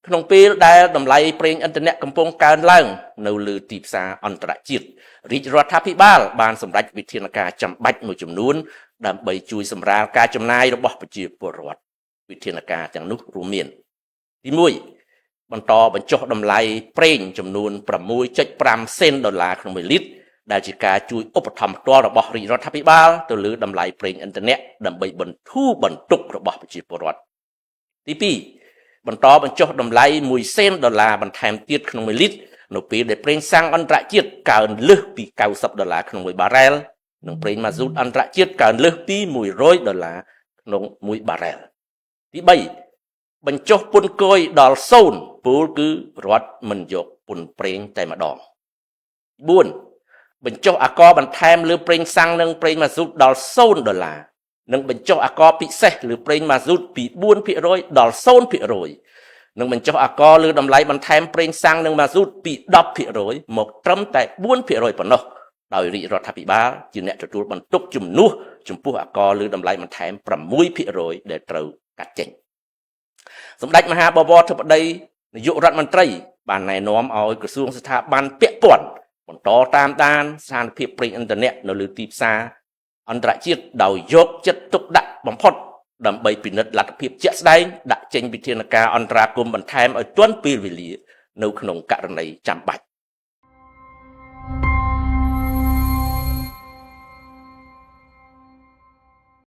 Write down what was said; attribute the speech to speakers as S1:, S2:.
S1: ក្នុងពេលដែលតម្លៃប្រេងឥន្ធនៈកំពុងកើនឡើងនៅលើទីផ្សារអន្តរជាតិរាជរដ្ឋាភិបាលបានសម្រេចវិធានការចាំបាច់មួយចំនួនដើម្បីជួយសម្រាលការចំណាយរបស់ប្រជាពលរដ្ឋវិធានការទាំងនោះរួមមានទី1បន្តបញ្ចុះតម្លៃប្រេងចំនួន6.5សេនដុល្លារក្នុង1លីត្រដែលជាការជួយឧបត្ថម្ភផ្ទាល់របស់រាជរដ្ឋាភិបាលទៅលើតម្លៃប្រេងឥន្ធនៈដើម្បីបន្ធូរបន្ទុករបស់ប្រជាពលរដ្ឋទី2បន្តបញ្ចុះតម្លៃ1សេនដុល្លារបន្ថែមទៀតក្នុង1លីត្រនៅពេលដែលប្រេងសាំងអន្តរជាតិកើនលើសពី90ដុល្លារក្នុង1បារ៉ែលនិងប្រេងម៉ាស៊ូតអន្តរជាតិកើនលើសពី100ដុល្លារក្នុង1បារ៉ែលទី3បញ្ចុះពន្ធគយដល់0ពូលគឺរដ្ឋមិនយកពន្ធប្រេងតែម្ដង4បញ្ចុះអាករបន្ថែមលើប្រេងសាំងនិងប្រេងម៉ាស៊ូតដល់0ដុល្លារនិងបញ្ចុះអាករពិសេសលើប្រេងម៉ាស៊ូតពី4%ដល់0%និងបញ្ចុះអាករលើតម្លៃបន្ថែមប្រេងសាំងនិងម៉ាស៊ូតពី10%មកត្រឹមតែ4%ប៉ុណ្ណោះដោយរាជរដ្ឋាភិបាលជាអ្នកទទួលបន្ទុកជំនួសចំពោះអាករលើតម្លៃបន្ថែម6%ដែលត្រូវកាត់ចេញសម្ដេចមហាបវរធិបតីនាយករដ្ឋមន្ត្រីបានណែនាំឲ្យក្រសួងស្ថាប័នពាក់ព័ន្ធបន្តតាមដានស្ថានភាពប្រេងឥន្ធនៈនៅលើទីផ្សារអន្តរជាតិដោយយកចិត្តទុកដាក់បំផុតដើម្បីពិនិត្យលទ្ធភាពជាក់ស្ដែងដាក់ចេញវិធានការអន្តរាគមន៍បន្ថែមឲ្យទាន់ពេលវេលានៅក្នុងករណីចាំបាច់។